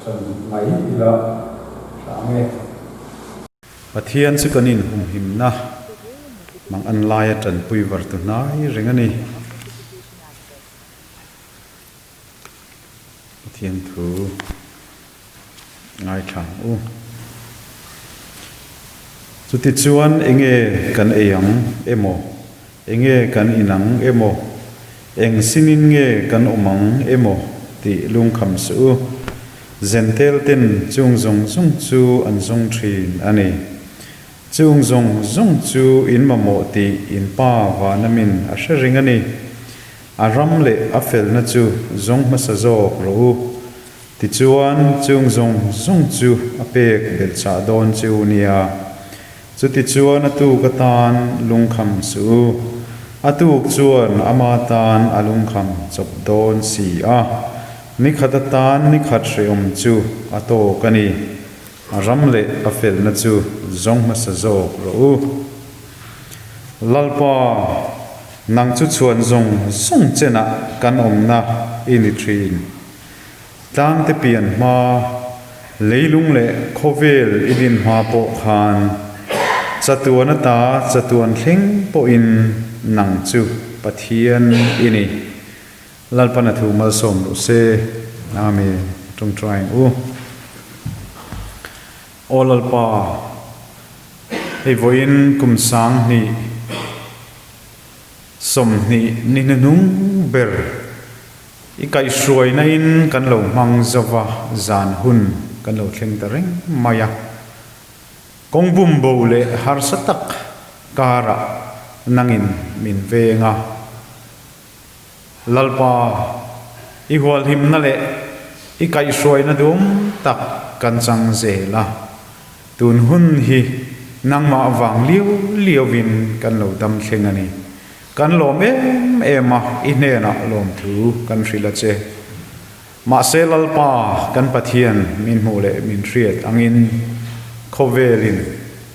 Ṭan mai ila tha ang e. Pathian chu kan inhumhimna mang an laia ṭanpui var tu hnai reng a ni. Pathian thu ngaithla ang u. Chutichuan enge kan ei ang emaw, enge kan in ang emaw, eng sinin nge kan awm ang emaw tih lungkham suh u. Zentel ten chung zawng zawng chu an zawng thin a ni. Chung zawng zawng chu in mamawh tih in Pa Vanamin a hre ring a ni. A ram leh a felna chu zawng hmasa zawk rawh u. Tichuan, chung zawng zawng chu a pek belhchah dawn che u nia. Chutichuan a tuk atan lungkham suh u. A tuk chuan ama tan a lungkham chawp dawn si a. Nikhat atan nikhat hrehawm chu a tawk a ni. A ram leh a felna chu zawng hmasa zawk rawh u. Lalpa, nang chu chhuan zawng zawng chenah kan awmna i ni thin. Tlangte pian hma, leilung leh khawvel i din hma pawh khan chatuan ata chatuan thleng pawhin nang chu Pathian i ni. Lalpan a thu malsawm rawh se. Amen. Tawngtai ang u. Aw Lalpa, hei vawiin kum 2000 20 ni hnuhnung ber i kaihhruaina in kan lo hmang zova zan hun kan lo thleng ta reng mai a. Kawng bumbo leh harsa tak karah nangin min veng a. Lalpa, i hualhimna leh i kaihhruaina duam tak kan chang zel a, tun hun hi nangmah vang liau liauin kan lo dam thleng a ni. Kan lawm em em a, i hnenah lawmthu kan hrilh a che. Mahse Lalpa kan Pathian min hmuh leh min hriat angin khawvelin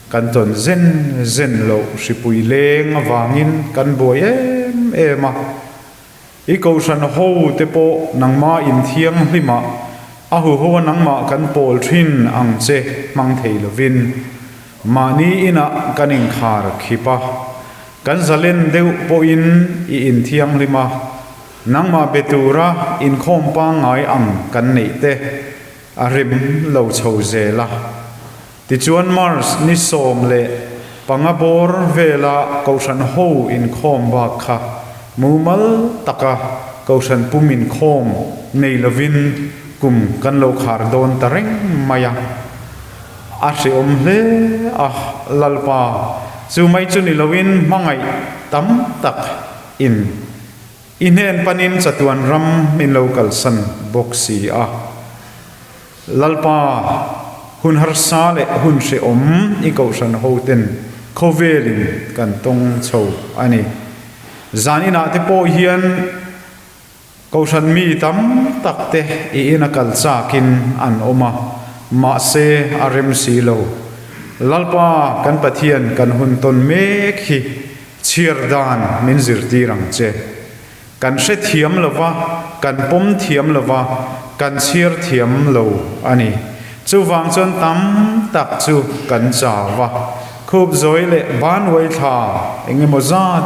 kan tawn zen zen loh hripui leng avangin kan buai em em a. I kohhran ho te pawh nangmah inthianghlimah a huho a nangmah kan pawl thin ang che hmang thei lovin mahni inah kan inkhar khip a. Kan zalen deuh pawhin i inthianghlim a. Nangmah be tura inkhawm pangngai ang kan neih te a rem lo chho zel a. Tichuan March ni 15 bawr vela Kohhran ho inkhawm bak kha mumal taka Kohhran pum inkhawm nei lovin kum kan lo khar dawn ta reng mai a. A hrehawm hle a, Lalpa chu mai chu ni loin hmangaih tam tak in I hnen panin chatuan ram min lo kalsan bawk si a. Lalpa, hun harsa leh hun hrehawm i kohhran hoten khawvelin kan tawng chho a ni. Zan inah te pawh hian kohhran mi tam tak te i ina kal chakin an awm a, mahse a rem si lo. Lalpa, kan Pathian kan hun tawn mek hi Chhiar dan min zirtir ang che. Kan hre thiam lo va, kan pawm thiam lo va, kan chhiar thiam lo a ni. Chuvang chuan tam tak chu kan chau va. Khup zawi leh banwai thla eng emaw zat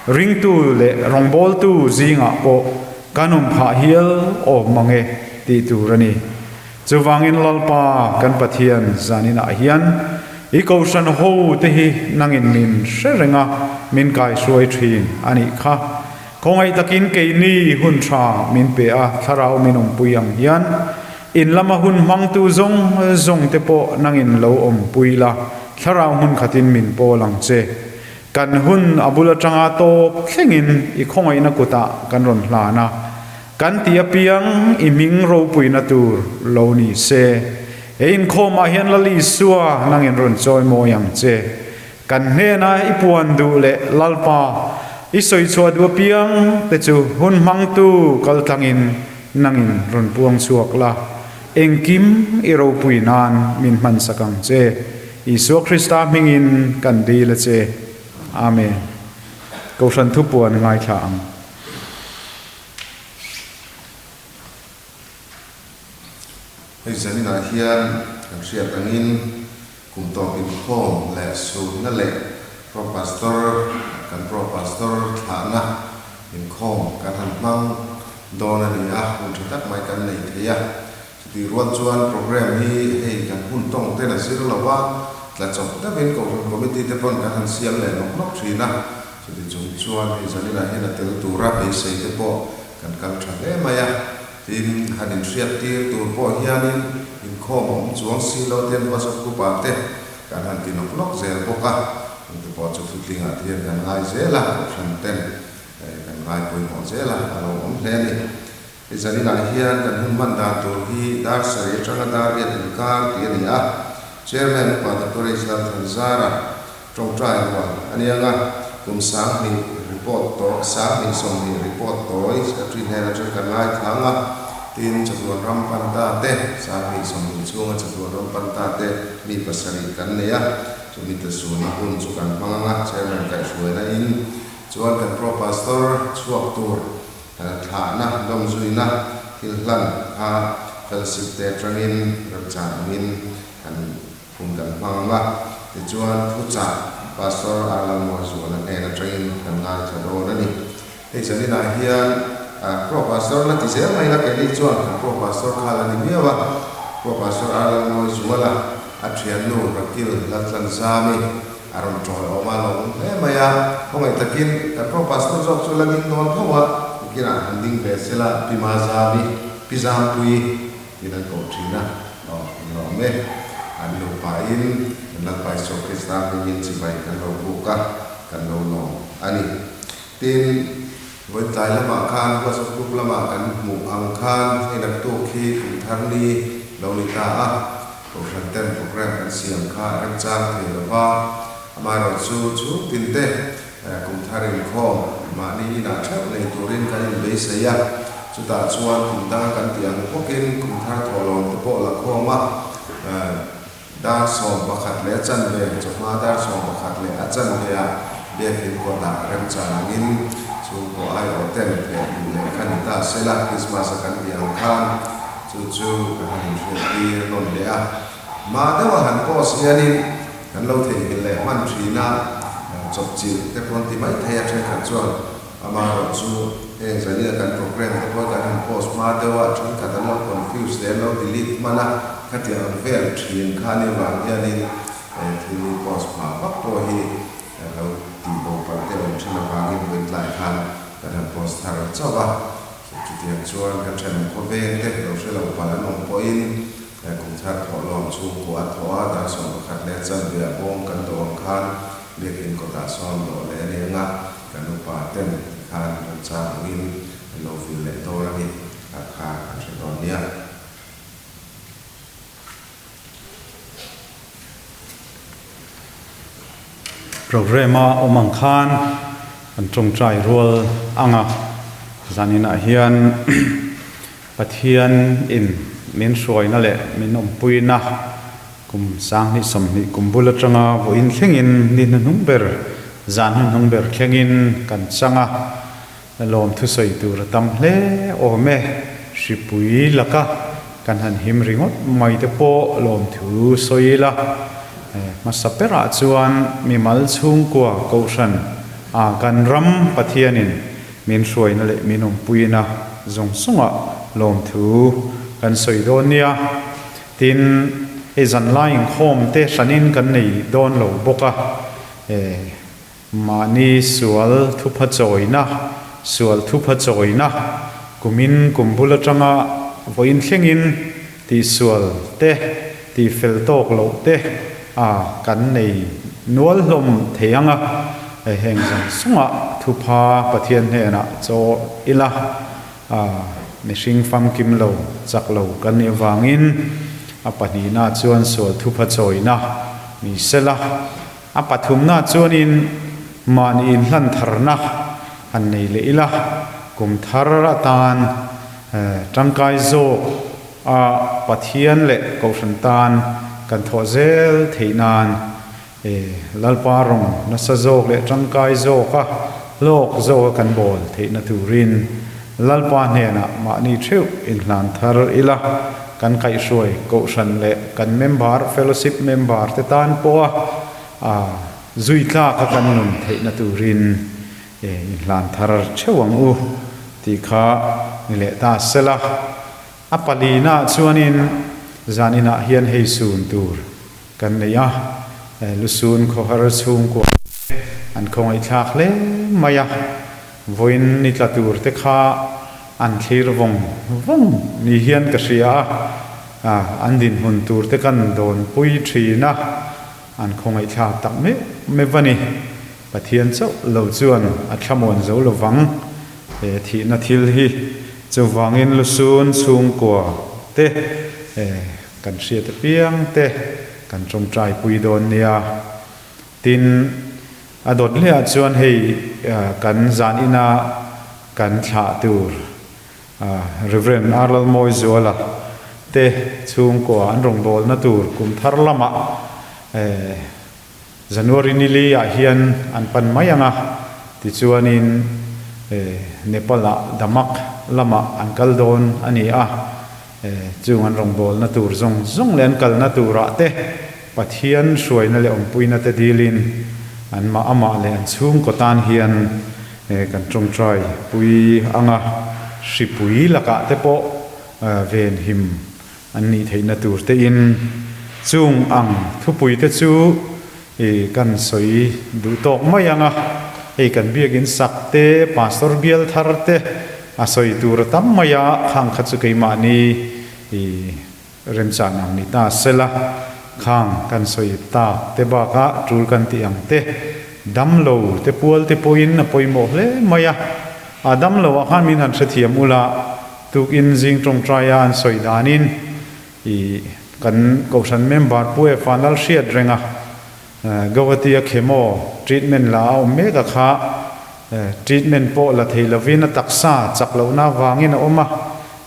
ringtu leh rawngbawltu zingah pawh kan awm phah hial awm mang e tih tur a ni. Chuvangin Lalpa kan Pathian zaninah hian i kohhran ho te hi nangin min hre reng a, min kaihruai thin a nih kha. Khawngaih takin keini hun tha min pe a, thlarau min awmpui ang hian in lama hun hmangtu zawng zawng te pawh nangin lo awmpui la, thlarau hmun khatin min pawl ang che. Kan hun a bul atanga tawp thlengin i khawngaihna kutah kan rawn hlan a. Kan ti apiang i hming ropuina tur lo ni se. He inkhawmah hian Lal Isua nangin rawn chawi mawi ang che. Kan hnena i puan duh leh Lalpa i sawi chhuah duh apiang te chu hun hmangtu kal tlangin nangin rawn puang chhuak la. Engkim i ropui nan min hmansak ang che. Isua Krista hmingin kan dil a che. Amen. Kohhran thupuan ngaithla ang. Hei zaninah hian kan hriat angin kum tawp inkhawm leh sunna leh Pro Pastor kan Pro Pastor thlahna inkhawm kan han hmang dawn a ni a, hun tha tak mai kan nei thei a. Chutih rual chuan programme hi hei kan hun tawng ten a zir lo a, tla chawp deuhin Kohhran Committee te pawn kan han siam leh nawk nawk thin a. Chuti chung chuan hei zaninah hian a tel tura beisei te pawh kan kal tha hle mai a. Tin, han inhriat tir tur pawh hianin inkhawm a awm chuang si lo ten WhatsApp group ah te kan han ti nawk nawk zel bawk a, chungte pawh chu thutlingah te hian kan ngai zel a, kohhran ten kan ngai pawimawh zel a, a lo awm hle a ni. Hei zaninah hian kan hun hman dan tur hi dar sarih atanga dar riat inkar tih a ni a, Chairman Upa Doctor H Lalthanzara Tawngtai rual a nia nga, kum 2000 report tawh, 2020 report tawi secretary hnen atang kan ngaithla ang a, tin chatuan ram pan ta te, 2020 chhunga chatuan ram pan ta te mi pasarih kan nei a, chumi te suna hun chu kan hmang ang a, chairman kaihhruaina in chuan kan pro pastor chhuak tur thlahna, lawmzuina thil hlan kha fellowship te atangin remchan angin kan Hun kan hmang ang a, tichuan thuchah Pastor Arlalmawizuala hnen atangin kan ngaithla dawn a ni. Hei zaninah hian Pro Pastor la ti zel mai la, keini chuan kan Pro Pastor kha la ni miau a, Pro Pastor Arlalmawizuala a thiannu Rakil Laltlanzami a rawn tawi awm a, lo awm hle mai a, khawngaih takin kan Pro Pastor zawk chu la ding dawn tho a, nikinah han ding ve sela Pi Mazami, Pi Zampuii, Tin an koh thin a, aw an lawm e. An nupain kan Lalpa Isua Krista hmingin chibai kan lo buk a, kan lo lawm a ni. Tin, vawi tlai lamah khan WhatsApp group lamah kan hmuh ang khan hei naktuk hi kum thar ni lo ni ta a, Kohhran ten program kan siam kha a remchang thei lo va, amaherawhchu chhungtin te Kum thar inkhawm mahni inah theuh nei turin kan inbeisei a, chutah chuan kum danga kan tih ang bawkin kum thar thawhlawm te pawh la khawm a, dar 11 leh a chanve, chawhma dar 11 leh a chanve ah biakin kawtah remchan angin chhungkaw aiawh ten theh duh leh kha ni ta sela, Christmas a kan tih ang khan chu chu kan han inhriat tir nawn leh a, hma deuha han post hianin. Kan lo theihnghilh leh hman thin a, chawpchilh te pawh an ti mai thei a, thenkhat chuan amaherawh chu heng zania kan program te pawh kan han post hma deuh a, thenkhat an lo confuse leh an lo delete hman a, khatiang ang vel thin kha ni vang hianin thil hi post hma vak pawh hi lo tih bo palh te awm thin avangin vawitlai khan kan han post thar chauh a, chutiang chuan kan thenawm khawveng te lo hre lo palh an awm pawhin Kum thar thawhlawm chhungkua a thawh a, dar 11 leh chanve a bawng kan dawh ang khan biakin kawtah sawn dawh leh a ni ang a, kan upa ten tikhan remchang angin an lo vil leh dawn a ni, kha kha kan hre dawn nia. Programme a awm ang khan kan tawngtai rual ang a, zaninah hian Pathian in min hruaina leh min awmpuina kum 2020 kum bul atanga vawiin thlengin ni hnuhnung ber, zan hnuhnung ber thlengin kan chang a, lawm thusawi tur a tam hle awm e. Hripui laka kan han him ringawt mai te pawh lawmthu sawi ila, hmasa berah chuan mimal chhungkua kohhran a kan ram Pathianin Min hruaina leh min awmpuina zawng zawngah lawmthu kan sawi dawn nia. Tin, hei zanlai inkhawm te hranin kan nei dawn lo bawk a, mahni sual thupha chawina, sual thupha chawina, kumin kum bul atanga vawiin thlengin tihsual te, tihfel tawk loh te a kan nei nual hlawm thei ang a, heng zawng zawngah thupha Pathian hnenah chaw ila a mihring famkim lo chak lo kan nih avangin a pahnihna chuan sual thupha chawina ni sela, a pathumna chuanin mahni inhlan tharna han nei leh ila kum thar atan tangkai zawk A Pathian leh Kohhran tan kan thawh zel theih nan e Lalpa rawng nasa zawk leh tangkai zawka hlawk zawka kan bawl theihna turin Lalpa hnenah mahni theuh inhlan thar ila. kan kaihhruai kohhran leh kan member, fellowship member te tan pawha zui tlaka kan nun theihna turin inhlan thar theuh ang u tih kha ni leh ta sela. A palina chuanin zaninah hian hei sun tur kan nei a, Lusun khawhar chhungkua te an khawngaihthlak hle mai a, vawiin ni tla tur te kha an thlir vawng vawng ni hian ka hria a, an dinhmun tur te kan dawnpui thin a, an khawngaihthlak tak meuh meuh a ni. Pathian chauh lo chuan a thlamuan zo lo vang. He thihna thil hi chuvangin Lusun chhungkua te kan hriat apiang te kan tawngtai pui dawn nia. Tin, a dawt hleah chuan hei kan zan ina kan thlah tur Rev. R. Lalmawizuala te chhungkua an rawngbawlna tur kum thar lamah January ni li ah hian an pan mai ang a, tichuanin Nepal ah Damak lamah an kal dawn a ni a, chung an rawngbawlna tur zawng zawng leh an kalna turah te Pathian hruaina leh awmpuina te dilin anmah amah leh an chhungkaw tan hian kan tawngtai pui ang a, hripui lakah te pawh venhim An nih theihna tur te in chung ang thupui te chu i kan sawi duh tawk mai ang a, hei kan biakin sak te, pastor bial thar te a sawi tur a tam mai a, khang kha chu keimahni i remchan ang ni ta sela, khang kan sawi tak te bakah tul kan tih ang te, damlo te pual te pawhin a pawimawh hle mai a, a damlo ah khan min han hrethiam ula. Tukin zing tawngtaia an sawi danin i kan Kohhran member Pu Efa Lalhriat renga Guwahati-a chemo treatment la a awm mek a kha treatment pawh la thei lovin a taksa chak lohna avangin a awm a,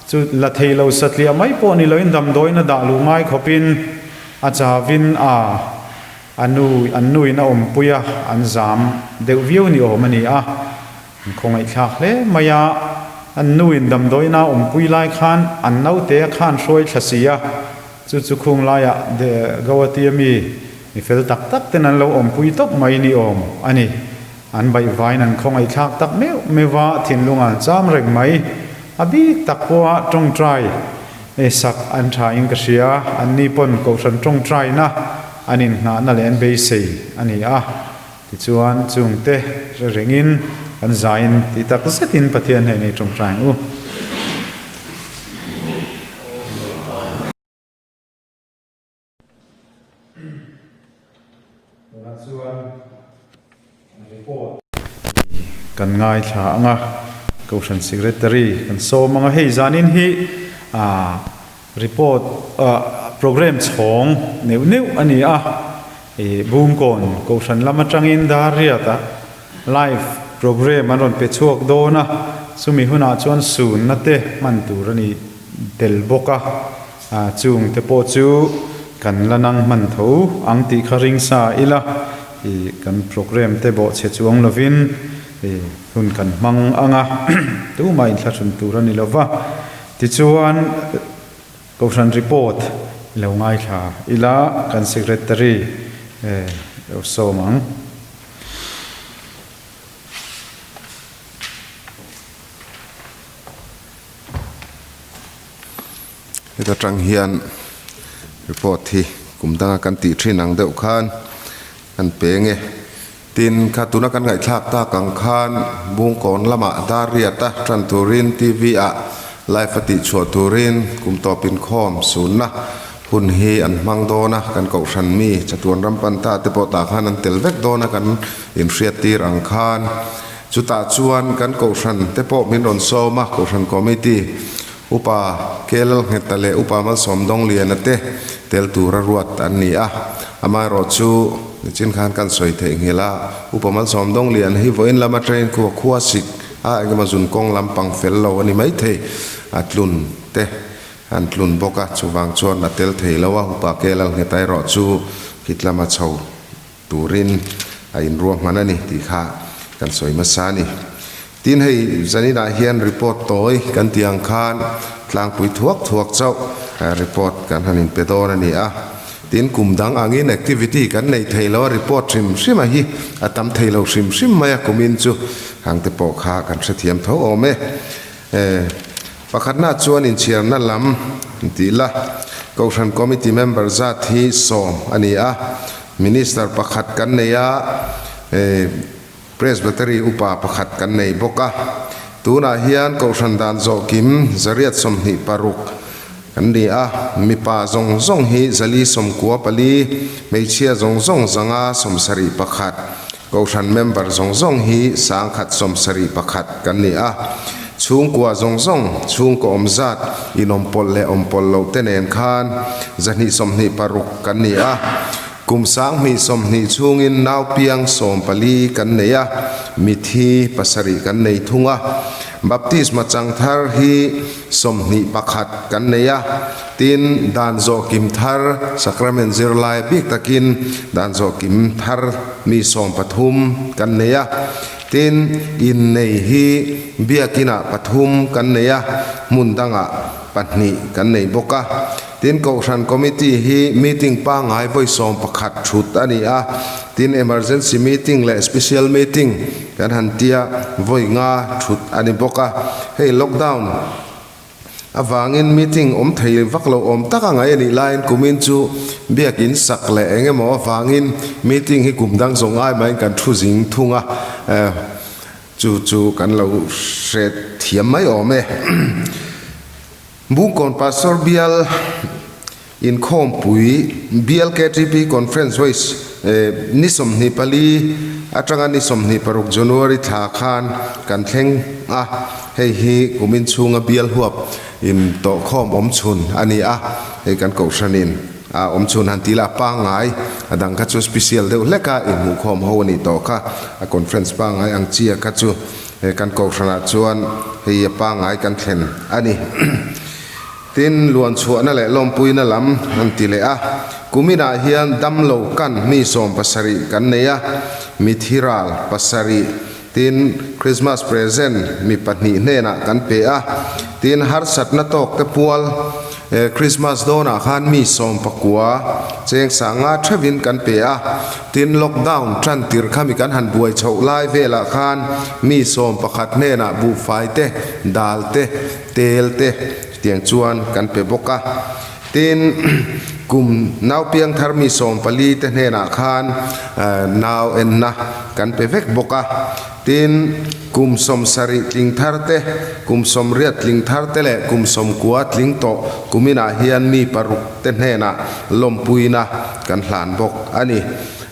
chu la thei lo satliah mai pawh ni loin damdawiin a dah luh ngai khawpin a chavin a a nu an nuin a awmpui a, an zam deuh viau ni awm a ni a. An khawngaihthlak hle mai a, an nuin damdawiina awmpui lai khan an naute a khan hruai thla si a, chu chu khung laiah Guwahati a mi mi fel tak tak ten an lo awmpui tawp mai ni awm a ni. An baihvaiin an khawngaihthlak tak meuh meuh a, thinlung an cham reng mai. A bik tak pawha tawngtai sak an tha in ka hria, anni pawn kohhran tawngtaina an inngahna leh an beisei a ni a. Tichuan, chungte hre rengin kan zain tih tak zetin Pathian hneh nei tawngtai ang u. Tunah chuan report kan ngaithla ang a, Kohhran Secretary kan sawm ang a, hei zanin hi report programme chhawng neuh neuh a ni a. Ih Bungkawn Kohhran lam atangin Dariat-a live programme an rawn pe chhuak dawn a, chumi hunah chuan sunna te hman tur a ni tel bawk a, chung te pawh chu kan la nang hman tho ang tih kha ring sa ila, ih kan programme te bawhchhe chuang lovin ih hun kan hmang ang a, tumah inthlahrun tur a ni lova, tichuan. Kohhran report i lo ngaithla ila kan secretary lo sawm ang. Heta tang hian report hi kum danga kan tih thin ang deuh khan kan pe nge. Tin, kha tuna kan ngaihthlak tak ang khan Bungkawn lamah dar riat a tan turin TV ah live a tihchhuah turin kum tawp inkhawm sunna hun hi an hmang dawn a, kan kohhran mi chatuan ram pan ta te pawh tah khan an tel vek dawn a kan inhriattir ang khan. Chutah chuan kan kohhran te pawh min rawn sawm a, kohhran committee Upa Kelal Ngheta leh Upa Malsawm Dawngliana te tel tura ruat an ni a, amaherawh chu nichin khan kan sawi theihnghilh a, Upa Malsawm Dawngliana hi vawiin lama train khua khua sik a engemaw zun kawng lampang fel lo a ni maithei, a tlun te an tlun bawk a, chuvang chuan a tel thei lo a, Upa Kelal Ngheta erawh chu khit lama chho turin a inruahman a ni tih kha kan sawi hmasa a ni. Tin hei zaninah hian report tawi kan tih ang khan tlangpui thuak thuak chauh. Report kan han inpe dawn a ni a. Tin, kum dang angin activity kan nei thei lo a, report hrim hrim a hi a tam thei lo hrim hrim mai a, kumin chu hang te pawh kha kan hrethiam tho awm e. Pakhatna chuan inchhiarna lam tih la, Kohhran Committee member zat hi sawm a ni a, Minister pakhat kan nei a, Presbytery upa pakhat kan nei bawk a. Tunah hian Kohhran dan zawh kim zariat 26 kan ni a, mipa zawng zawng hi 494, hmeichhia zawng zawng 571, Kohhran member zawng zawng hi 1171 kan ni a. Chhungkua zawng zawng, chhungkaw awm zat, inawmpawlh leh awmpawlh loh te nen khan 226 kan ni a. Kum 2020 chhungin nau piang 14 kan nei a, mithi pasarih kan nei thung a. Baptisma chang thar hi 21 kan nei a, tin dan zawh kim thar sacrament zirlai bik takin dan zawh kim thar mi 13 kan nei a, tin innei hi biakinah pathum kan nei a, hmun dangah pahnih kan nei bawk a. Tin, Kohhran Committee hi meeting pangngai vawi 11 thut a ni a, tin emergency meeting leh special meeting kan han tia vawi nga thut a ni bawk a. Hei lockdown avangin meeting awm thei vak lo awm tak a ngaih a nih laiin kumin chu biakin sak leh eng emaw avangin meeting hi kum dang zawng ai maiin kan thu zing thung a, chu chu kan lo hre thiam mai awm e. Bungkawn Pastor Bial Inkhawmpui Bial ktp Conference Voice ni 24 atanga ni 26 January thla khan kan thleng a, hei hi kumin chhunga bial huap in tawhkhawm awm chhun a ni a, hei kan kohhranin a awm chhun han ti la pangngai a dang kha chu special deuh hlek a inhmuhkhawm ho a nih tawh kha a conference pangngai ang chi a kha chu. He kan kohhranah chuan hei a pangngai kan thlen a ni. Tin, luan chhuahna leh lawmpuina lam an ti leh a. Kuminah hian damlo kan mi 17 kan nei a, mithi ral pasarih, tin, Christmas present mi pahnih hnenah kan pe a. Tin, harsatna tawkte pual Christmas dawnah khan mi 19 cheng sanga theuhin kan pe a. Tin, lockdown tan tir kha mi kan han buai chhoh lai velah khan mi 11 hnenah buhfai te, dal te, tel te chutiang chuan kan pe bawk a. Tin, kum naupiang thar mi 14 te hnenah khan nau enna kan pe vek bawk a. Tin, kum 70 tling thar te, kum 80 tling thar te leh kum 90 tling tawh kuminah hian mi paruk te hnenah lawmpuina kan hlan bawk a ni.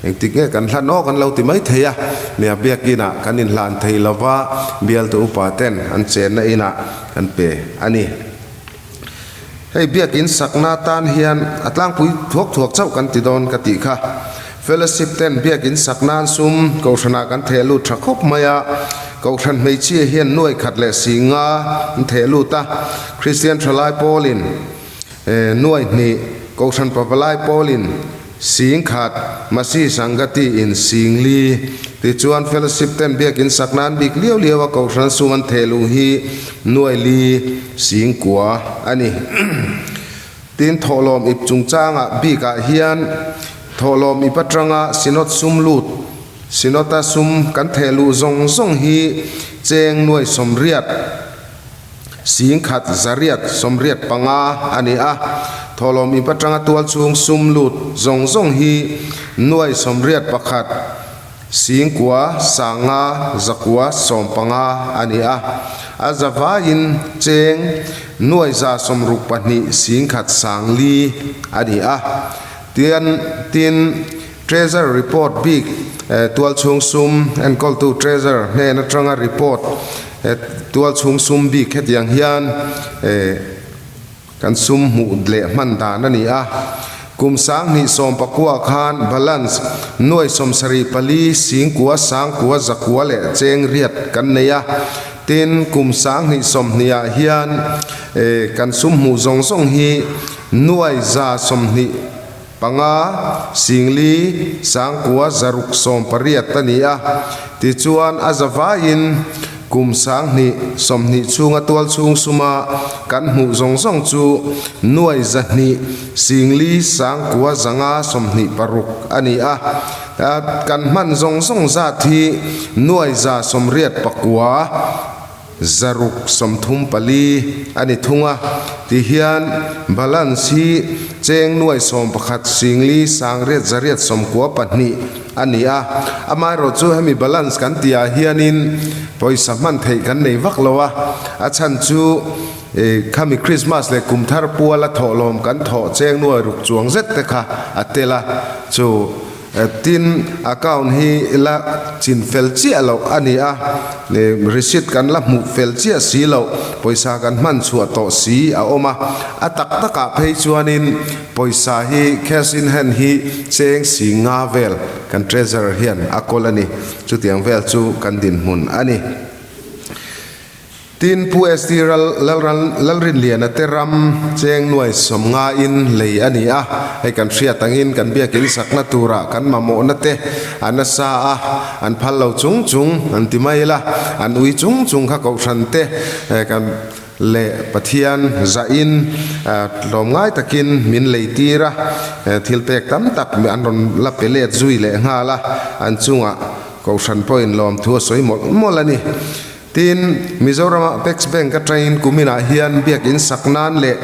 Engtik nge kan hlan aw kan lo ti mai thei a, nia biakinah kan inhlan thei lova bialtu upa ten an chenna inah kan pe a ni. Hei biakin sakna tan hian a tlangpui thuak thuak chauh kan ti dawn ka tih kha. Fellowship ten biakin sak nan sum kohhranah kan theh lut tha khawp mai a, kohhran hmeichhia hian nuai khat leh si nga an theh lut a, Kristian thalai pawlin nuai hnih, kohhran pavalai pawlin sing khat, Masi Sangati in sing li. Tichuan Fellowship ten biakin sak nan bik liau liau a kohhran sum an theh luh hi nuai li sing kua a ni. Tin thawhlawm ip chungchangah bikah hian thawhlawm ip atanga Synod sum lut, Synod-a sum kan theh luh zawng zawng hi cheng nuai 80 sing khat 185 a ni a. Thawhlawm ip atanga tual chhung sum lut zawng zawng hi nuai 81 sing kua 900 915 a ni a. A zavaiin cheng nuai 162 sing khat 4,000 a ni a. Tian tin Treasurer report bik tual chhung sum enkawltu Treasurer hnen atanga report tual chhung sum bik hetiang hian kan sum hmuh leh hman dan a ni a. Kum 2019 khan balance nuai 74 sing kua sang kua zakua leh cheng riat kan nei a. Tin kum 2020 ah hian kan sum hmuh zawng zawng hi nuai 125 sing li sang kua 618 a ni a. Tichuan a zavaiin. Kum 2020 chhunga tualchhung suma kan hmuh zawng zawng chu nuai 200 singli 9 500 26 a ni a. Kan hman zawng zawng zat hi nuai 89 634 a ni thung a. Tihian balance hi cheng nuai 11 singli 8 892 a ni a. Amaherawhchu hemi balance kan tihah hianin pawisa hman theih kan nei vak lo a, a chhan chu khami Krismas leh kum thar puala thawhlawm kan thawh cheng nuai ruk chuang zet te kha a tel a, chu tin account hi la chin fel chiah loh a ni a, receipt kan la hmuh fel chiah si loh, pawisa kan hman chhuah tawh si a awm a, a tak takah phei chuanin Pawisa hi cash in hand hi cheng si nga vel kan treasurer hian a kawl a ni. Chutiang vel chu kan dinhmun a ni. Tin, Pu ST Ral Lalrinliana te ram cheng nuai 50 in lei a ni a. Hei kan hriat angin kan biakin sakna turah kan mamawhna te a nasa a, an phal lo chung chung an ti mai la, an ui chung chung kha kohhran te kan leh Pathian zahin tlawmngai takin min lei tir a, thil pek tam tak an rawn la pe let zui leh nghal a, an chungah Kohhran pawhin lawmthu a sawi mawlh mawlh a ni. Tin, Mizorama Apex Bank atangin kuminah hian biakinn sak nan leh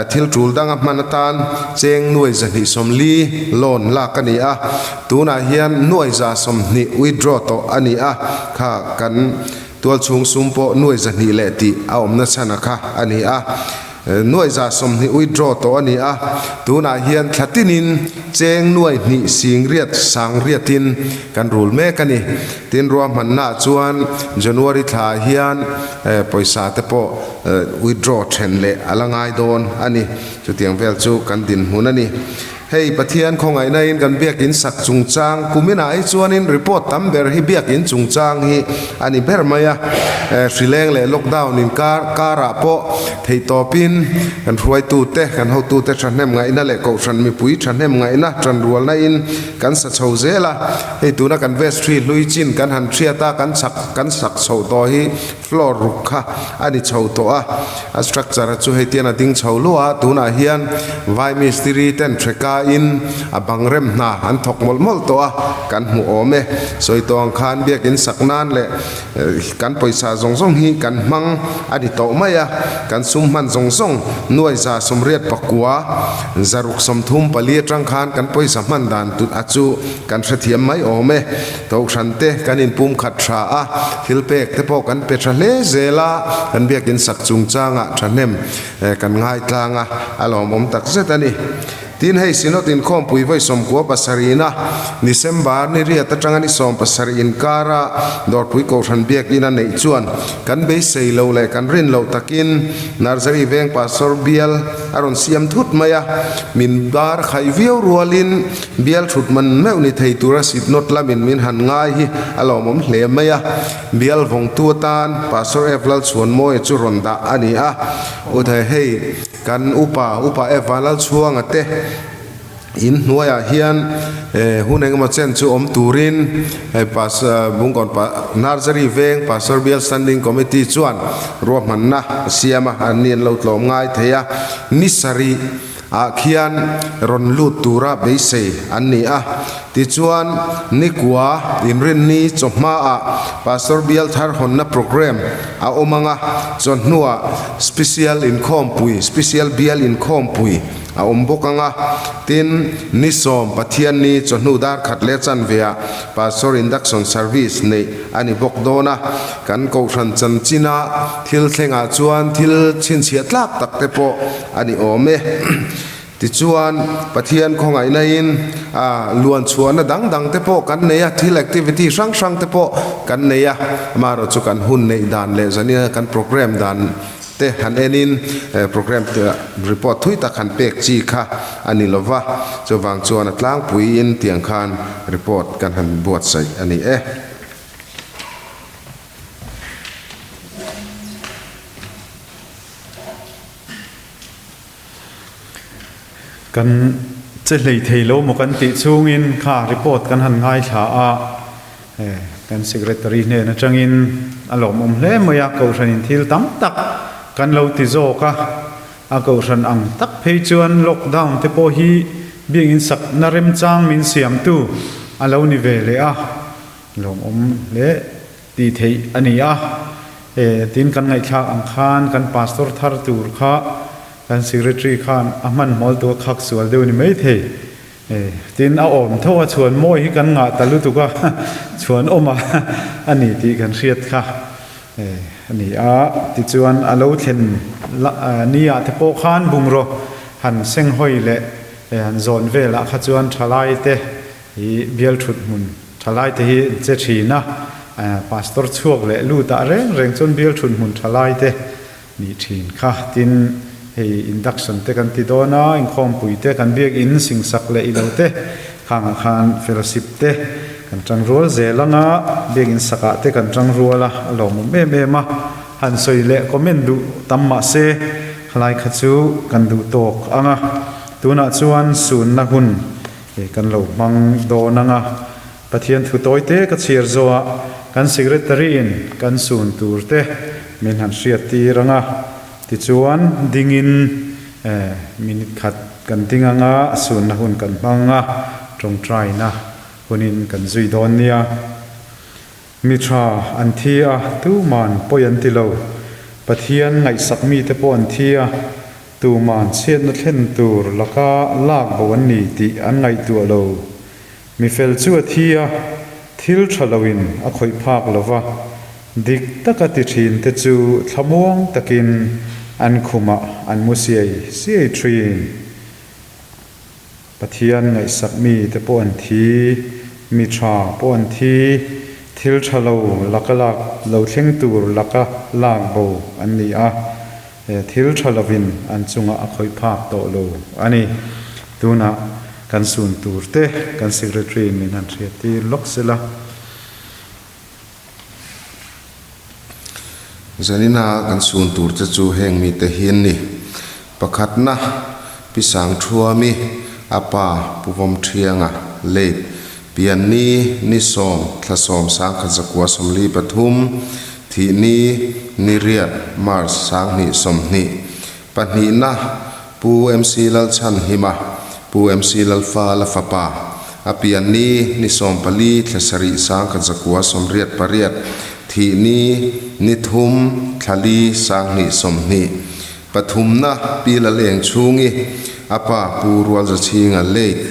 thil tul danga hman atan cheng nuai 240 loan lak a ni a, tunah hian nuai 120 withdraw tawh a ni a, kha kan Tualchhung sum pawh nuai 200 leh tih a awmna chhan a kha a ni a, nuai 120 withdraw tawh a ni a, tunah hian thla tinin cheng nuai hnih singriat sangriatin kan rul mek a ni. Tin, ruahmannaah chuan January thlaah hian pawisa te pawh withdraw then leh a la ngai dawn a ni. Chutiang vel chu kan dinhmun a ni. Hei Pathian khawngaihna in kan biakin sak chungchang kuminah hi chuanin report tam ber hi biakin chungchang hi a ni ber mai a. Hrileng leh lockdown in kar karah pawh theihtawpin kan hruaitute, kan hotute thahnem ngaihna leh kohhran mipui thahnem ngaihna tanrualna in kan sa chho zel a. Hei tuna kan vestry hlui chin kan han hriat a, kan chak kan sak chhoh tawh hi Floor ruk kha a ni chho tawh a, a structure a chu hei tian a ding chho luah a, tunah hian vai mistiri ten hreka in a bang rem hna an thawk mawlh mawlh tawh a, kan hmu awm e. Sawi tawh ang khan biakin sak nan leh kan pawisa zawng zawng hi kan hmang a ni tawh mai a, kan sum hman zawng zawng nuai 189 634 atang khan kan pawisa hman dan a chu kan hrethiam mai awm e. Kohhran te kan inpum khat tha a, thil pek te pawh kan pe tha hle zel a, kan biakin sak chungchangah thahnem kan ngaitlang a, a lawmawm tak zet a ni. Tin, hei Synod inkhawmpui vawi 97 na December ni riat atanga ni 17 inkara Dawrpui Kohhran biakin a neih chuan kan beisei lo leh kan rin loh takin Nursery veng Pastor bial a rawn siam thut mai a, min bar khaih viau rualin Bial thut man meuh ni thei tura Synod lamin min han ngai hi a lawmawm hle mai a. Bial vawngtu atan Pastor F. Lalchhuanmawia chu rawn dah a ni a. Uthai hei kan upa, Upa F. Vanlalchhuanga te in hnuaiah hian hun engemaw chen chu awm turin hei Pastor Bungkawn Nursery veng Pastor Bial Standing Committee chuan ruahmanna a siam a, an ni an lo tlawm ngai thei a. Ni sarih. Ah khian rawn lut tura beisei an ni a. Tichuan, nikua inrinni chawhmaah Pastor Bial thar hawnna programme a awm ang a, chawhnuah Special inkhawmpui, Special Bial inkhawmpui a awm bawk ang a. Tin, ni sawm Pathianni chawhnu dar khat leh chanveah Pastor Induction Service neih a ni bawk dawn a. Kan Kohhran chanchina thil thlengah chuan thil chhinchhiah tlak tak te pawh a ni awm e. Tichuan, Pathian khawngaihnain a luan chhuahna dang dang te pawh kan nei a, thil activity hrang hrang te pawh kan nei a, amaherawh chu kan hun neih dan leh zanina kan programme dan te han enin programme report thui tak han pek chi kha a ni lova, chuvang chuan a tlangpuiin tiang khan report kan han buatsaih a ni e. Kan che hlei thei lo maw kan tih chungin kha report kan han ngaithla a. Kan Secretary hnen atangin a lawmawm hle mai a, Kohhranin thil tam tak kan lo ti zawk a, a Kohhran ang tak phei chuan lockdown te pawh hi biakinn sakna remchang min siamtu a lo ni ve leh a, lawmawm hle tih theih a ni a. Tin kan ngaihthlak ang khan kan Pastor thar tur kha kan Secretary khan a hmanhmawltu a khak sual deuh a ni maithei. Tin, a awm tho a, chhuan mawi hi kan ngah ta lutuk a, chhuan awm a a ni tih kan hriat kha a ni a. Tichuan, a lo thlen ni ah te pawh khan bungraw han senghawi leh han zawn velah kha chuan thalai te hi bial thut hmun thalai te hi an che thin a, pastor chhuak leh lut ah reng reng chuan bial thut hmun thalai te Nih thin kha. Tin, hei induction te kan ti dawn a, inkhawmpui te kan biakin singsak leh ilo te khangah khan fellowship te kan tang rual zel ang a, biakin sakah te kan tang rual a, a lawmawm em em a, han sawi leh comment duh tam mah se khalai kha chu kan duh tawk ang a, tunah chuan sunna hun kan lo hmang dawn ang a. Pathian thu tawi te ka chhiar zawh a, kan Secretary in kan sun tur te min han hriat tir ang a, tichuan dingin minute khat kan ding ang a, sunna hun kan hmang ang a, tawngtaina hunin kan zui dawn nia. Mi tha an thi a, tuman pawi an ti lo. Pathian ngaihsak mite pawh an thi a, tuman chhiatna thlen tur laka lak bo an ni tih an ngaihtuah lo. Mi fel chu a thi a, thil tha loin a khawih phak lo va, dik taka ti thin te chu thlamuang takin an khumah an mu siai siai thin. Pathian ngaihsak mi te pawh an thi, mi tha pawh an thi, thil tha lo laka lak lo thleng tur laka lak bo an ni a, thil tha lovin an chungah a khawih phak tawh lo a ni. Tunah kan sun tur te kan Secretary in min han hriat tir lawk sela. Zanina kan sun tur te chu heng mite hi an ni. Pakhatna, Pi Sangthuami, a pa Pu Vawmthianga, late, Pianni, ni sawm, thla sawm 1943, thihni, ni riat, March 2020. Pahnihna, Pu MC Lalchhanhima, Pu MC Lalfa la fapa, a pianni, ni 14, thla sarih 1988, thihni, ni thum, thla li 2020. Pathumna, Pi Lalengchhungi, a pa Pu Rualzachhinga, late,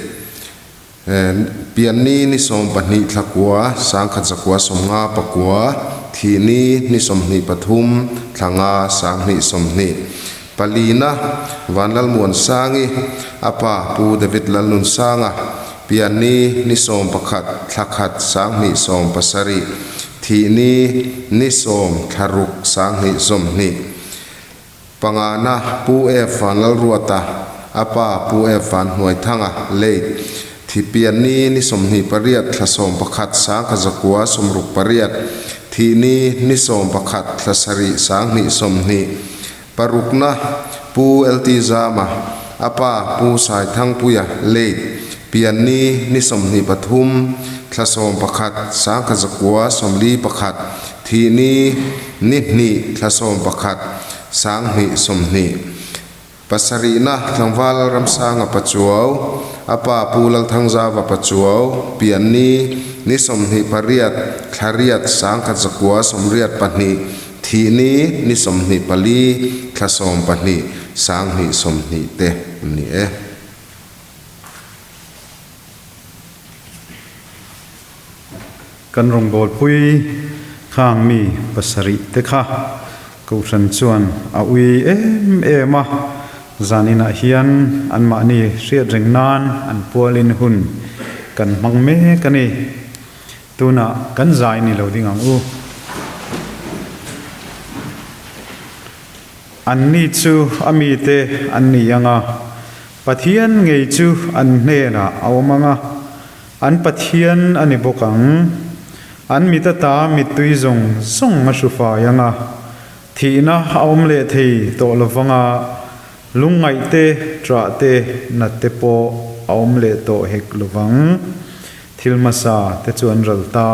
Pianni ni 12 thla kua, 1959, thihni ni 23 thla nga 2020. Palina, Vanlalmuansangi, a pa Pu David Lalnunsanga, pianni ni 11 thla khat 2017, thihni ni 10 thla ruk 2020. Pangana, Pu F Vanlalruata, a pa Pu F Vanhnuaithanga, late, Thipianni ni 28 thla 11 1968, Thihni ni 11 thla sarih 2020. Parukna, Pu LT Zama, a pa Pu Saithangpuia, late, Pianni ni 23 thla 11 1951, Thihni ni hnih thla 11 2020. Pasarihna tlangval Ramsanga Pachuau, a pa Pu Lalthangzava Pachuau, pianni ni 28 thla riat 1982, thihni ni 24 thla 12 2020 te an ni e. Kan rawngbawlpui khang mi pasarih te kha Kohhran chuan a ui em em a, zaninah hian anmahni hriat reng nan an pualin hun kan hmang mek a ni. Tunah kan zai ni lo ding ang u. Anni chu a mite an ni ang a, Pathian ngei chu an hnenah a awm ang a, An Pathian a ni bawk ang. An mit ata mittui zawng zawng a hru fai ang a, thihna a awm leh thei tawh lo vang a, lungngaih te, ṭah te, nat te pawh a awm leh tawh hek lo vang. Thil hmasa te chu an ral ta.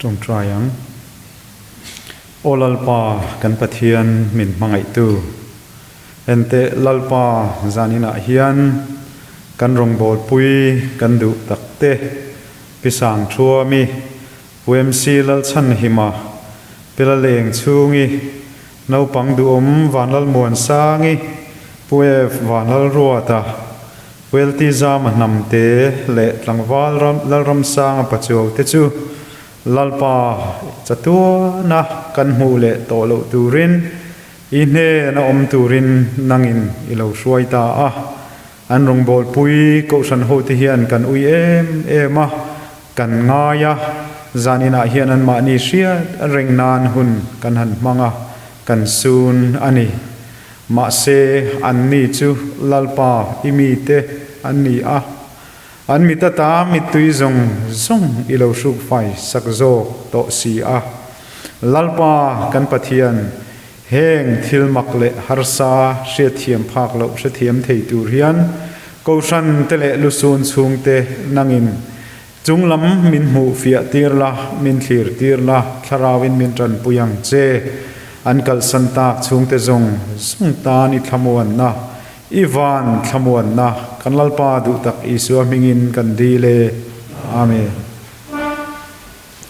Ṭawngṭai ang. Aw Lalpa, kan Pathian min hmangaihtu. Enteh Lalpa, zaninah hian kan rawngbawlpui kan duh takte, Pi Sangṭhuami, Pu MC Lalchhanhima, Pi Laleng Chhungi, Naupang Duhawm Vanlalmuansangi, Pu F Vanlalruata, Pu LT Zama Hnamte leh Tlangval Lalramsanga Pachuau te chu Lalpa chatuana kan hmuh leh tawh loh turin i hnena awm turin nangin i lo hruai ta a. An rawngbawlpui Kohhran hote hian kan ui em em a, kan ngai a, zaninah hian anmahni hriat reng nan hun kan han hmang a, kan sun a ni. Mahse, anni chu Lalpa i mite an ni a, an mit ata mittui zawng zawng i lo hrukfai sak zawk tawh si a. Lalpa kan Pathian, heng thil mak leh harsa hriatthiam phak loh hrethiam thei tur hian Kohhran te leh lusun chhungte nangin Chung lam min hmuh fiah tir la, min thlir tir la, thlarauin min tanpui ang che. An kalsan tak chhungte zawng zawng tan i thlamuanna, i van thlamuanna, kan Lalpa duh tak Isua hmingin kan dil e. Amen.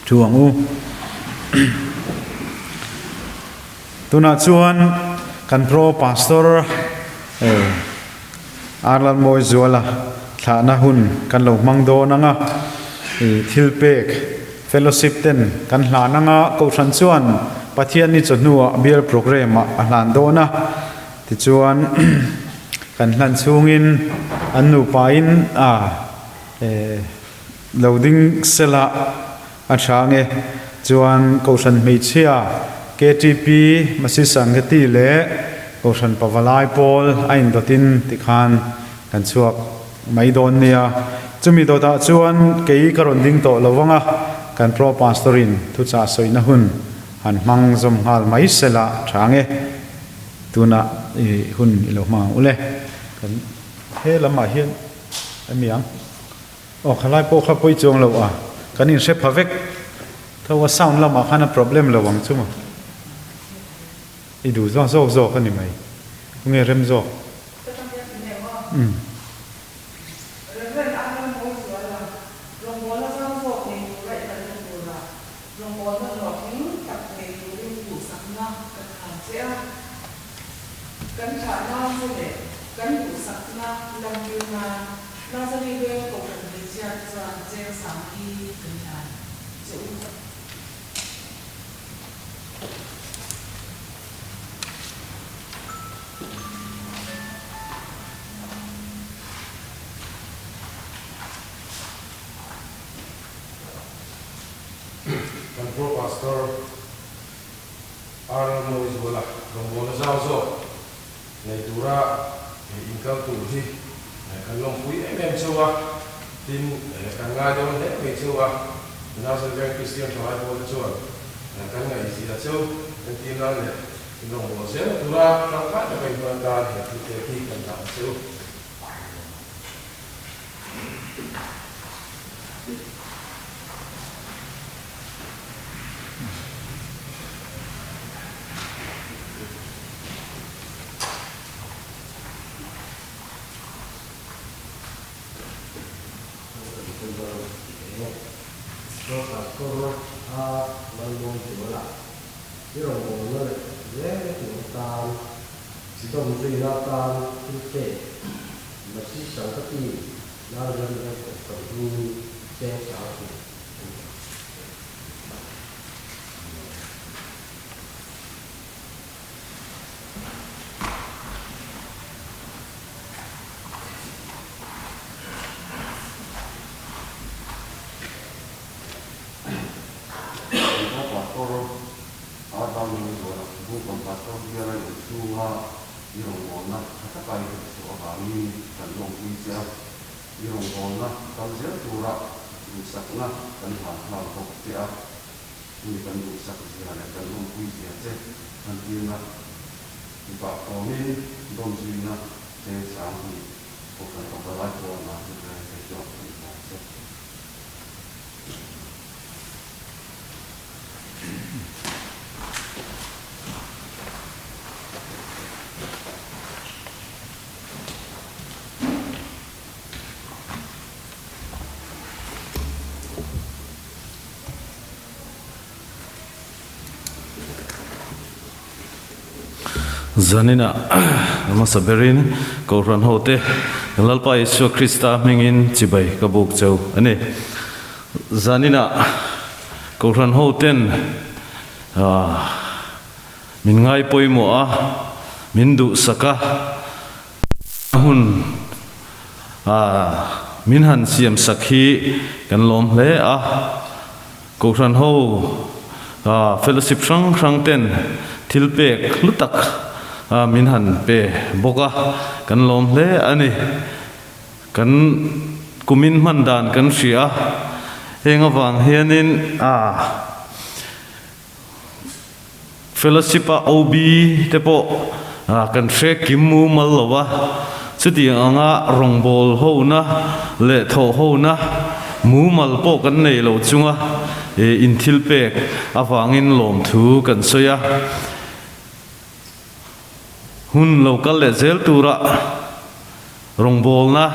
Thu ang u. Tunah chuan kan Pro Pastor Arlalmawizuala thlahna hun kan lo hmang dawn ang a, thilpek fellowship ten kan hlan ang a, Kohhran chuan Pathianni chawhnuah bial programme ah a hlan dawn a, tichuan kan hlan chhungin an nupain a lo ding sela a tha nge chuan Kohhran hmeichhia KTP Masi Sangeti leh Kohhran Pavalai pawl a indawtin tikhan kan chhuak mai dawn nia. Chumi dawtah chuan kei ka rawn ding tawh lo vang a, kan Pro Pastor-in thuchah sawina hun han hmang zawm nghal mai sela tha nge. Tunah i hun i lo hmang ang u le. Kan he lamah hian a mi ang. Aw khalai pawh kha pawi chuang lo a, kan inhre pha vek tho a, sound lamah khan a problem lo ang chu maw? I duh zawk zawk zawk a ni mai, tunge rem zawk? Umm. Nazari Veng Kohhran hmeichhia te chuan cheng sang hi kan hlan che u. Kan Pro Pastor RL Mawizuala rawngbawlna zau zawk Nei tura inkal tur hi kan lawmpui em em cheu a, tin kan ngai dawn hle mai cheu a, Nazareth Veng Kristian Thalai pawl te chuan kan ngaihzia cheu entir nan leh inrawngbâwl zel tura tangkai taka inhman atan he thil te hi kan dah ang cheu. Kan pastor Arda Mingzuala Bukam pastor biala in chhunga i rawngbawlna tha taka i hmuhchhuah avangin kan lawmpui che a, i rawngbawlna kal zel tura duhsakna kan hlan nghal bawk che a. Mi kan duhsak zia leh kan awmpui zia che hmantirna mipa awmin dawmzuina cheng sang hi Kohhran Pavalai pawnah Israel te chuan an hlan che. Zaninah hmasa berin Kohhran hote Lalpa Isua Krista hmingin chibai ka buk cheu a ni. Zaninah Kohhran hoten min ngai pawimawh a, min duhsak a, hun min han siamsak hi kan lawm hle a. Kohhran ho fellowship hrang hrang ten thil pek hlu tak min han pe bawk a, kan lawm hle a ni. Kan kumin hman dan kan hria a, heng avang hianin Fellowship a OB te pawh kan hre kim mumal lo a, chutiang anga rawngbâwl hona leh thawh hona mumal pawh kan nei lo chunga inthilpek avangin lawmthu kan sawi a. Hun lo kal leh zel tura rawngbawlna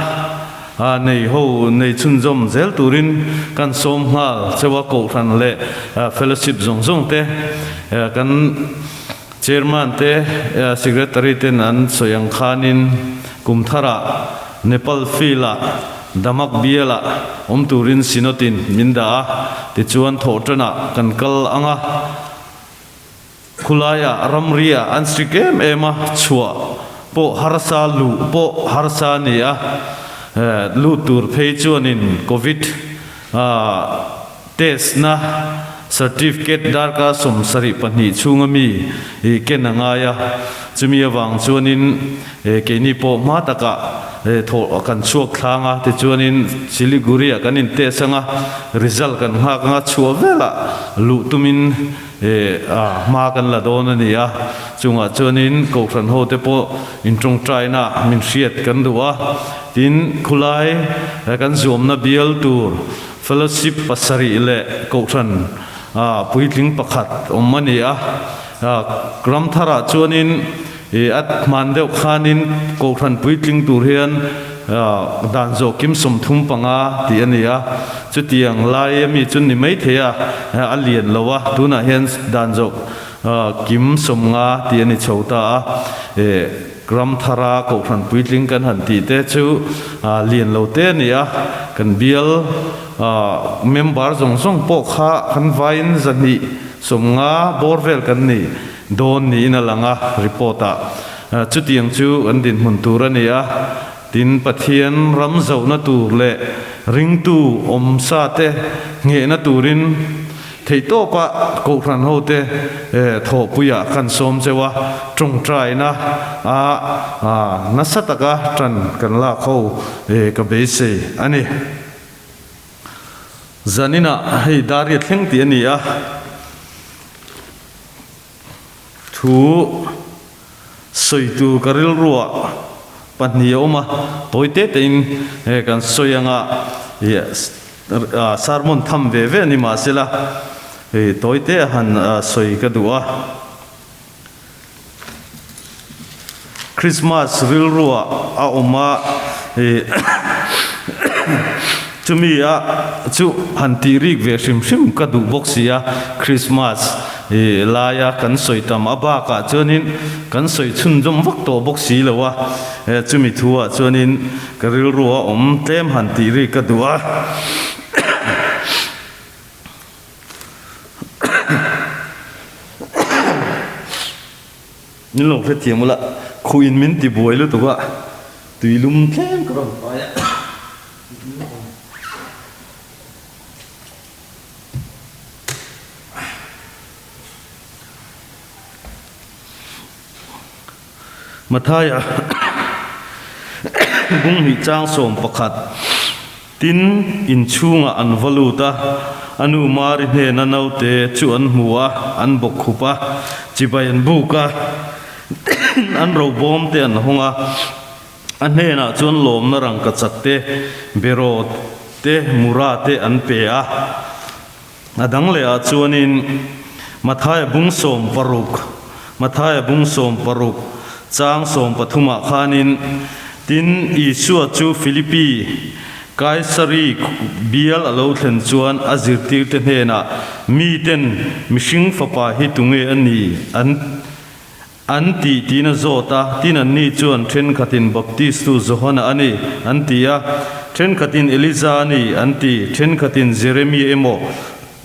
nei ho nei chhunzawm zel turin kan sawm nghal cheu a, Kohhran leh Fellowship zawng zawng te kan Chairman te Secretary ten an sawi ang khanin kum tharah Nepal Field ah Damak bial ah awm turin Synod in min dah a, tichuan thawhtanah kan kal ang a. Khulaiah ramriah an strict em em a, chhuah pawh harsa, luh pawh harsa a ni a, lut tur phei chuanin Covid test na certificate darkar 72 chhunga mi ken a ngai a, chumi avang chuanin keini pawh hma takah thawh kan chhuak thlang a, tichuanin Siliguri-ah kan in test anga result kan nghak anga chhuah velah luh tumin E, a, hma kan la dawn a ni a, chungah chuanin Kohhran hote pawh intawngtaina min hriat kan duh a, tin khulai kan zuamna bial tur fellowship pasarih leh Kohhran puitling pakhat awm a ni a, Ramtharah chuanin E, a hman deuh khanin Kohhran puitling tur hian dan zawh kim 35 tih a ni a, chutiang lai a mi chu ni maithei a, a lian lo a, tunah hian dan zawh kim 50 tih a ni chho ta a, e, Ramthara Kohhran puitling kan han tih te chu lian lo te a ni a, kan bial member zawng zawng pawh kha kan vaiin 250 bawr vel kan ni. Dawn niin a lang a, report ah chutiang chu an dinhmun tur a ni a, tin Pathian ram zohna tur leh ringtu awm sa te nghehna turin theihtawpa Kohhran ho te thawhpuiah kan sawm cheu a, tawngtaina a nasa taka tan kan lak ho ka beisei a ni. Zaninah hei Daria thleng tih a ni a. Thu sawitu ka rilruah pahnih a awm a, tawi te tein kan sawi anga sermon tham ve ve a ni mahsela tawi te a han sawi ka duh a. Christmas rilruah a awm a, chumi a chu han tih rik ve hrim hrim ka duh bawk si a, Christmas laia kan sawi tam a bakah chuanin kan sawi chhunzawm vak tawh bawk si lo a, chumi thu ah chuanin ka rilrua awm tlem han tih rik ka duh a. Min lo hrethiam ula, khuh in min ti buai lutuk a, tui lum tlem ka rawn pai a. Mathaia bung hnih chang 11 Tin, inchhungah an va lut a, a nu Mari hnena naute chu an hmu a, an bawk khup a, chibai an buk a, an robawm te an hawng a, a hnenah chuan lawmna rangkachak te, beraw te, mura te an pe a. A dang leh ah chuanin Mathaia bung 16, Mathaia bung 16, chang 13 ah khanin, Tin, Isua chu Philippi, Kaisari bial a lo thlen chuan a zirtirte hnenah, Miten mihring fapa hi tunge a ni? An. An ti tiin a zawt a, tin anni chuan thenkhatin Baptistu Johana a ni, an ti a, thenkhatin Elija a ni, an ti, thenkhatin Jeremia emaw,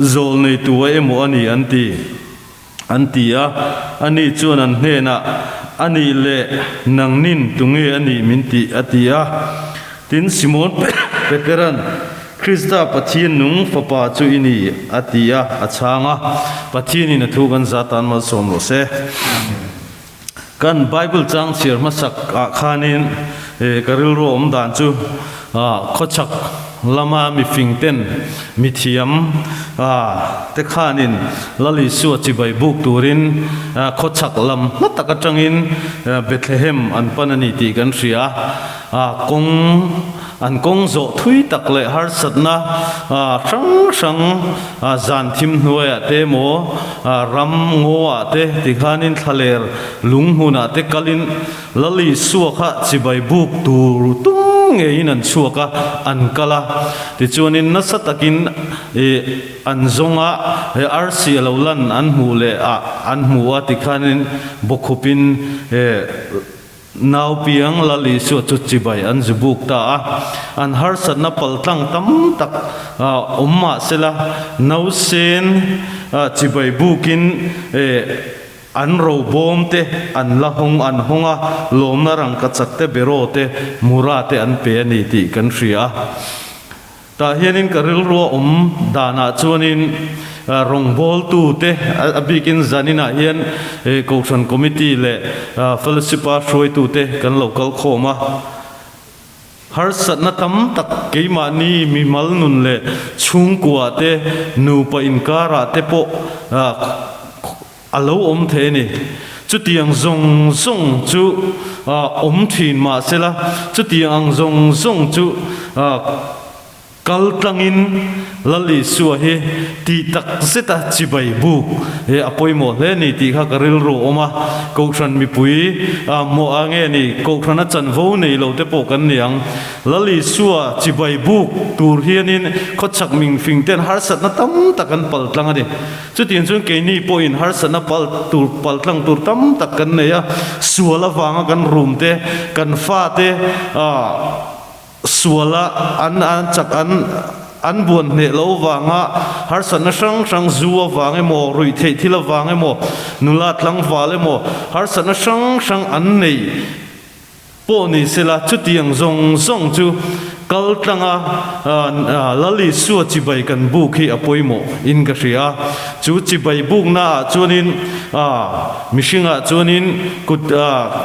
Zawlneitua emaw a ni, an ti, an ti a. Ani chuan an hnenah, A nih leh nangnin tunge a nih min tih? a ti a. Tin, Simon Petera'n, Krista Pathian nung Fapa chu i ni, a ti a, a chhang a. Pathianin a thu kan za tan malsawm rawh se. Kan Bible chang chhiar hmasak ah khanin ka rilru a awm dan chu khawchhak lama mifing ten mithiam te khanin Lal Isua chibai buk turin khawchhak lam hma tak atangin Bethlehem an pan a ni tih kan hria a. Kawng an kawng zawh thui tak leh harsatna hrang hrang zan thim hnuaiah te emaw ram ngawah te tikhanin thlaler lung hmunah te kalin Lal Isua kha chibai buk tur tum ngeiin an chhuak a, an kal a. Tichuanin nasa takin an zawng a, he arsi a lo lan an hmuh leh ah an hmu a tikhanin bawkhupin Nau piang Lal Isua chu chibai an zu buk ta a, an harsatna paltlang tam tak awm mah sela, nausen chibai bukin an robawm te an la hawng an hawng a, lawmna rangkachak te beraw te mura te an pe a ni tih kan hria a. Tah hianin ka rilrua awm danah chuanin rawngbawltute a bikin zaninah hian Kohhran Committee leh Fellowship-a hruaitute kan lo kal khawm a. Harsatna tam tak keimahni mimal nun leh chhungkua te, nupa inkarah te pawh A lo awm thei a ni. Chutiang zawng zawng chu awm thin mah sela, chutiang ang zawng zawng chu kal tlangin Lal Isua hi tih tak zeta chibai buk hi a pawimawh hle a ni tih kha ka rilru a awm a. Kohhran mipui mawh a nge ni, Kohhrana chanvo nei lo te pawh kan ni ang. Lal Isua chibai buk tur hianin khawchhak mingfing ten harsatna tam tak an pal tlang a ni. Chutiang chuan keini pawhin harsatna pal tur pal tlang tur tam tak kan nei a, sual avanga kan rum te, kan fate ah suala an an chak an an buan hneh lo avanga harsatna hrang hrang zu avang emaw, ruih theih thil avang emaw, nula tlangval emaw harsatna hrang hrang an nei Pawh ni sela, chutiang zawng zawng chu kal tlanga Lal Isua chibai kan buk hi a pawimawh in ka hria a. Chu chibai bukna ah chuanin mihringah chuanin kut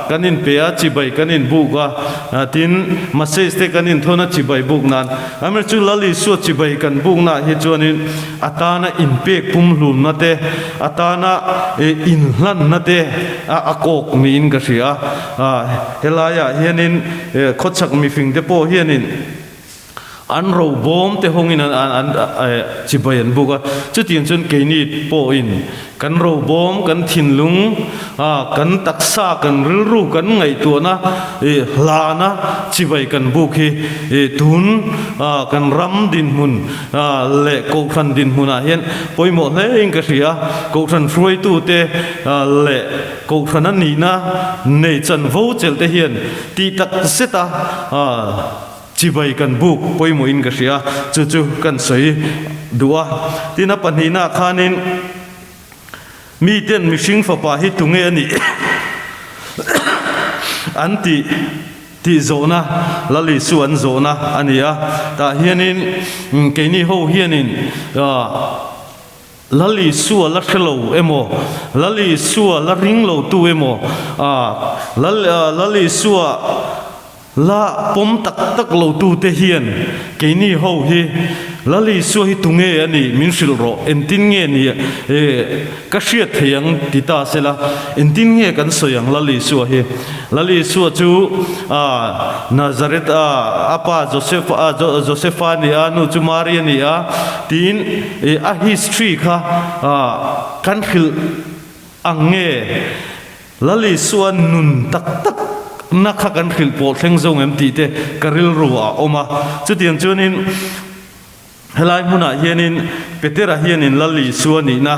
kan inpe a, chibai kan inbuk a, tin message te kan inthawn a chibai buk nan. Amaherawhchu Lal Isua chibai kan bukna ah hi chuanin a tana inpek pumhlumna te, a tana inhlanna te a kawk niin ka hria a. Helaiah hianin khawchhak mifingte pawh hianin an robawm te hawngin an chibai an buk a, chutiang chuan keini pawhin kan robawm, kan thinlung, kan taksa, kan rilru, kan ngaihtuahna hlana chibai kan buk hi tun kan ram dinhmun leh kohhran dinhmunah hian pawimawh hlein ka hria a, kohhran hruaitute leh Kohhran a nihna nei chanvo chelh te hian tih tak zet a chibai kan buk pawimawhin ka hria, chu chu kan sawi duh a. Tin a pahnihna ah khanin miten mihring fapa hi tunge a nih an tih tih zawhna Lal Isu an zawhna a ni a. Tah hianin keini ho hianin Lal Isua la hre lo emaw, Lal Isua la ring lo tu emaw, Lal Lal Isua la pawm tak tak lo tu te hian keini ho hi Lal Isua hi tunge a nih min hrilh rawh, entin nge ni e ka hriat thei ang ti ta sela, entin nge kan sawi ang Lal Isua hi? Lal Isua chu Nazareth a pa Joseph Josepha a ni a, nu chu Mari a ni a tiin a history kha kan hrilh ang nge? Lal Isua nun tak tak na kha kan hrilh pawh thleng zo ngem tih te ka rilru ah a awm a. Chutiang chuanin Helai hmunah hianin Petera hianin Lal Isua nihna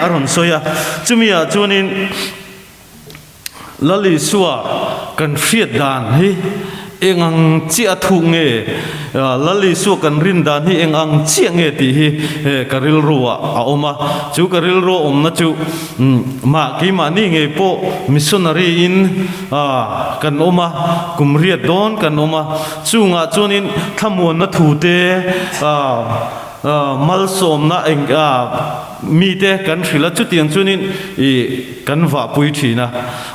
a rawn sawi a. Chumi ah chuanin Lal Isua kan hriat dan hi eng ang chiah a thuk nge, Lal Isua kan rin dan hi eng ang chiah nge tih hi ka rilru ah a awm a. Chu ka rilru a awmna chu mah keimahni ngei pawh missionary in kan awm a, kum riat dawn kan awm a. Chungah chuanin thlamuanna thu te, malsawmna eng mite kan hrilh a, chutiang chuanin ih kan vahpui thin a.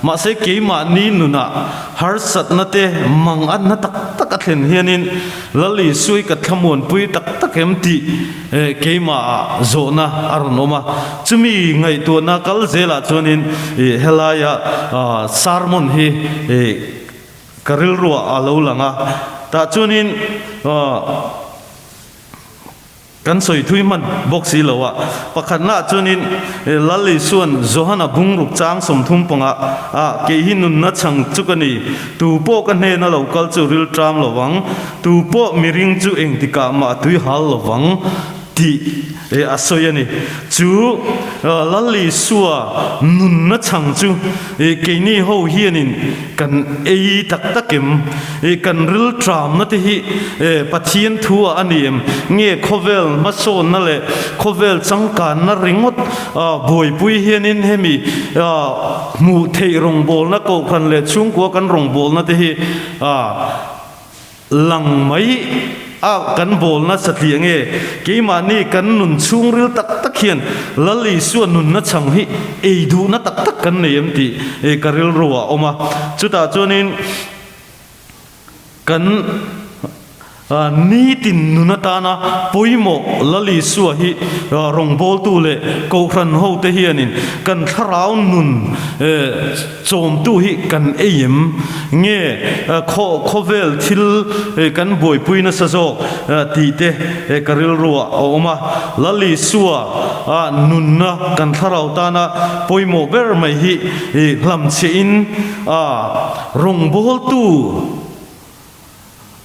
Mahse keimahni nunah harsatna te manganna tak tak a thlen hianin Lal Isui ka thlamuanpui tak tak em tih keimahah zawhna a rawn awm a. Chumi ngaihtuahna kal zelah chuanin ih helaia sermon hi ih Ka rilruah a lo lang a, tah chuanin kan sawi thui hman bawk si lo a. Pakhatnaah chuanin Lal Isua'n Johana bungruk chang 30 pangah ah kei hi nunna chhang chu ka ni, tu pawh ka hnena lo kal chu ril ṭam lo vang, tu pawh miring chu engtikah mah tui hal lo vang tih a sawi a ni. Chu Lal Isua nunna chhang chu keini ho hianin Kan ei tak tak em? I kan rilṭamna te hi Pathian thu ah a ni em? Nge khawvel hmasawnna leh khawvel changkanna ringawt buaipui hianin hemi hmuh theih rawngbawlna kohhran leh chhungkua kan rawngbawlna te hi Lang mai a kan bawl nasa tih nge? Keimahni kan nun chhungril tak tak hian Lal Isua nunna chhang hi ei duhna tak tak kan nei em tih ka rilru ah a awm a. Chutah chuanin kan nitin nun atana pawimawh Lal Isua hi rawngbawltu leh Kohhran hote hianin kan thlarau nun Chawmtu hi kan ei em? Nge khaw khawvel thil kan buaipui nasa zawk tih te ka rilru ah a awm a. Lal Isua nunna kan thlarau tana pawimawh ber mai hi hlamchhiah in rawngbawltu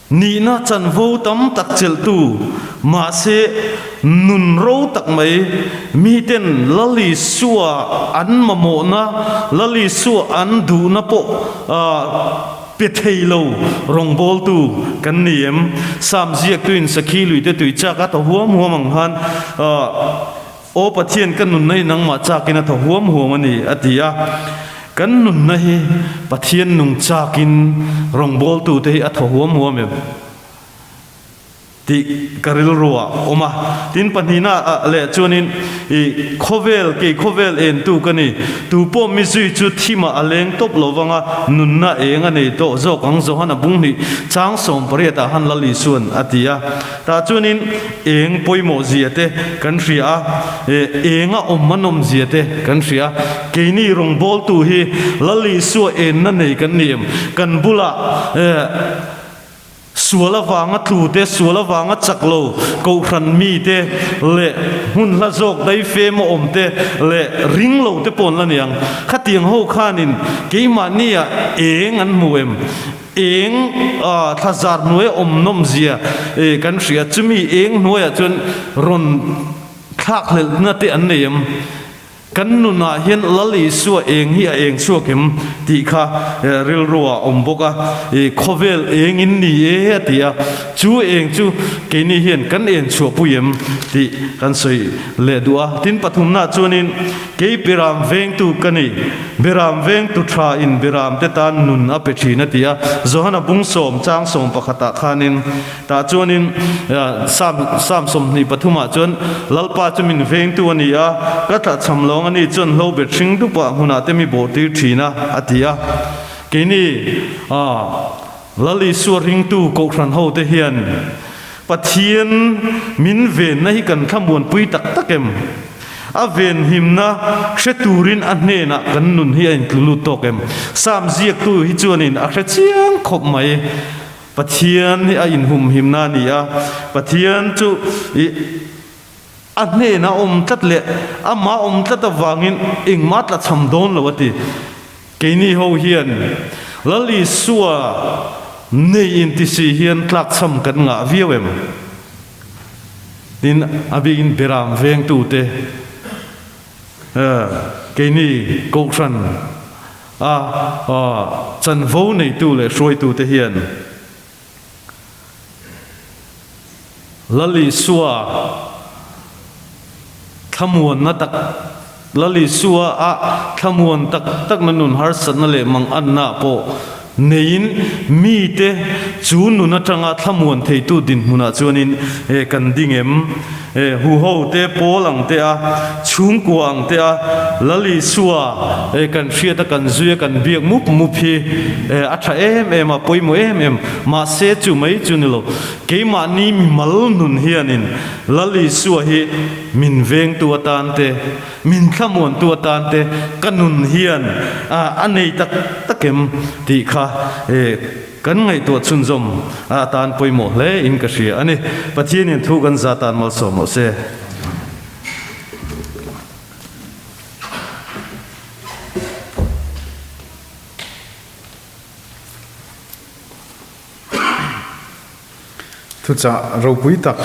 Nihna chanvo tam tak chelhtu, mahse nun ro tak mai, miten Lal Isua an mamawhna, Lal Isua an duhna pawh pe thei lo rawngbawltu kan ni em? Sam ziaktuin sakhi luite tui chak a thaw huam huam ang khan, Aw Pathian ka nunna hi nangmah chakin a thaw huam huam a ni, a ti a. Kan nunna hi Pathian nung chakin rawngbawltute hi a thaw huam huam em tih ka rilru ah awm a. Tin pahnihna ah leh chuanin i khawvel, kei khawvel entu ka ni, tu pawh mi zui chu thimah a leng tawp lo vang a, nunna eng a nei tawh zawk ang Johana bunghnih chang 18 ah han Lal Isuan a ti a. Tah chuanin eng pawimawh zia te kan hria a, eng a awm a nawm zia te kan hria a. Keini rawngbawltu hi Lal Isua enna nei kan ni em? Kan bulah sual avanga tlu te, sual avanga chak lo kohhran mi te leh hmun hla zawk dai fem a awm te leh ring lo te pawh an la ni ang. Khatiang ho khanin keimahnia eng an hmu em? Eng thla zar hnuaia awm nawm zia kan hria. Chumi eng hnuaiah chuan rawn thlak hlelhna te an nei em? Kan nunah hian Lal Isua eng hi a eng chhuak em tih kha rilru ah awm bawk a. Khawvel eng in ni e a ti a. Chu eng chu keini hian kan en chhuahpui em tih kan sawi leh duh a. Tin pathumnaah chuanin Kei Biram vengtu ka ni. Biram vengtu tha in Biram te tan nun a pe thin a ti a. Johana bung sawm chang sawm pakhatah khanin tah chuanin Sam Sam 23 ah chuan Lalpa chu min vengtu a ni a, ka tlahchham lawng a ni chuan hlo bet hring dupah hmunah te mi bawhtir thin a a ti a. Keini Lal Isua ringtu Kohhran ho te hian Pathian min venna hi kan thlamuanpui tak tak em? A venhimna hre turin a hnenah kan nun hi a intlu lut tawk em? Sam ziaktu hi chuanin a hre chiang khawp mai. Pathian hi a inhumhimna a ni a, Pathian chu i a hnenah awm tlat leh amah awm tlat avangin engmah tlachham dawn lo a ti. Keini ho hian Lal Isua nei inti si hian tlakchham kan ngah viau em? Tin, a bikin Beram vengtute. Keini Kohhran a chanvo neitu leh hruaitute hian Lal Isua thlamuanna tak Lal Isua a thlamuan tak takna nun harsatna leh manganna pawh neiin mite chu nun atanga thlamuan theitu dinhmunah chuanin kan ding em? Huho te, pawl ang te a, chhungkua ang te a, Lal Isua kan hriat a kan zui a kan biak mup mup hi a tha em em a, pawimawh em em. Mahse chu mai chu ni lo, keimahni mimal nun hianin Lal Isua hi min vengtu atan te, Min thlamuantu atan te ka nun hian a nei tak tak em tih kha kan ngaihtuah chhunzawm atan pawimawh hle in ka hria a ni. Pathianin thu kan za tan malsawm rawh se. Thuchah ropui tak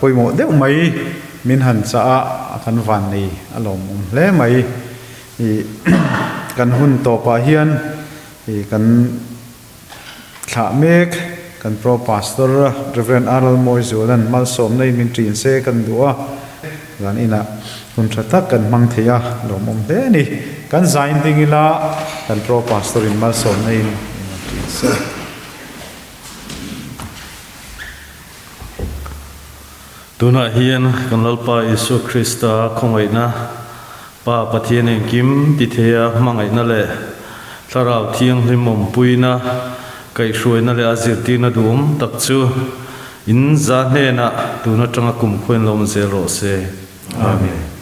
pawimawh deuh mai min han chah a, a kan van nei a lawmawm hle mai. Ih kan hun tawpah hian ih kan thlah mek kan Pro Pastor Rev. Aral Mawizuala'n malsawmna in min ṭin se kan duh a, zan inah hun ṭha tak kan hmang thei a lawmawm hle a ni. Kan zain ding ila kan Pro Pastor in malsawmna in min ṭin se. Tunah hian kan Lalpa Isua Krista khawngaihna, Pa Pathian engkim titheia hmangaihna leh Thlarau Thianghlim awmpuina, kaihhruaina leh a zirtirna duhawm tak chu in za hnenah tun atanga kumkhuain lo awm zel rawh se. Amen.